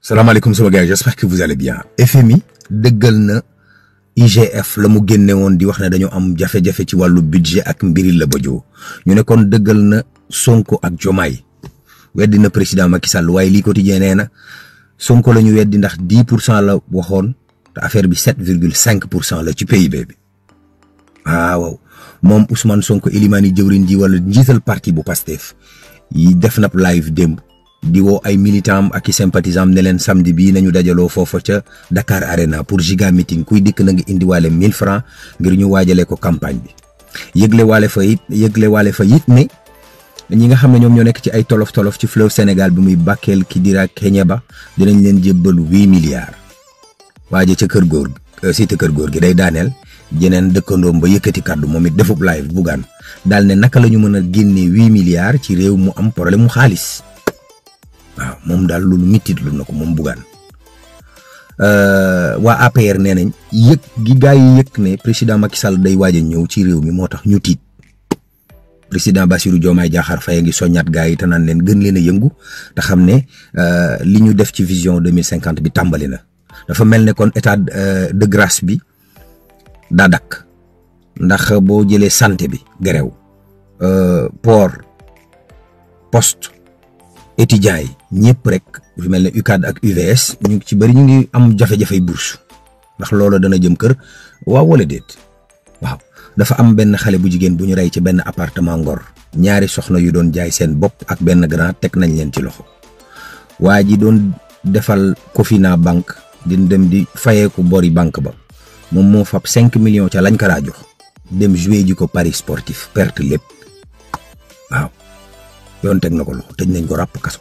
salaamaaleykum sama gars yi j'espère que vous allez bien. FMI dëggal na IGF la mu génne woon di wax ne dañoo am jafe-jafe ci wàllu budget ak mbiri la bajoo ñu ne kon dëggal na Sonko ak Diomaye weddi na président Macky Sall waaye lii quotidien nee na Sonko la ñu weddi ndax 10% la waxoon te affaire bi 7,5% la ci PIB bi. waaw moom Ousmane Sonko Elimani jëwriñ ji wala njiital parti bu Pastef yi def na live démb di woo ay militant ak i sympathisant ne leen samedi bii nañu dajaloo foofa ca Dakar Arena pour giga meeting kuy dikk na nga indiwaale 1000 francs ngir ñu waajalee ko campagne bi. yëgle waale fa it ne ñi nga xam ne ñoom ñoo nekk ci ay tolof-tolof ci fleuve Sénégal bi muy Bakel Kidira Kéniéba dinañ leen jébbal 8 milliards. waaje ca kër góor cité kër góor gi day daaneel jeneen dëkkandoom ba yëkkati kàddu moom it defub live Bougane daal ne naka la ñu mën a génne 8 milliards ci réew mu am problème mu xaalis. waaw moom daal loolu mitit lu na ko moom Bougane waa APR nee nañ yëg gi gaa yi yëg ne président Macky Sall day waaj a ñëw ci réew mi moo tax ñu tiit président Bassirou Diomaye Diakhar Faye ngi soññaat gaa yi te naan leen gën leen a yëngu te xam ne li ñu def ci vision 2050 bi tàmbali na dafa mel ne kon état de grâce bi daa dakk ndax boo jëlee santé bi gerew port poste étudiants yi ñëpp rek fu mel ne UCAD ak UVS ñu ci bëri ñu ngi am jafe-jafey bourse ndax loolu dana jëm kër waaw wala déet. waaw dafa am benn xale bu jigéen bu ñu rey ci benn appartement Ngor ñaari soxna yu doon jaay seen bopp ak benn grand teg nañ leen ci loxo waa ji doon defal Cofina banque di dem di fayeeku bori banque ba moom moo fab 5 millions ca lañ ko daa jox dem jouer ji ko paris sportif perte lépp waaw. yoon teg na ko loxo tëj nañ ko ràpp kaso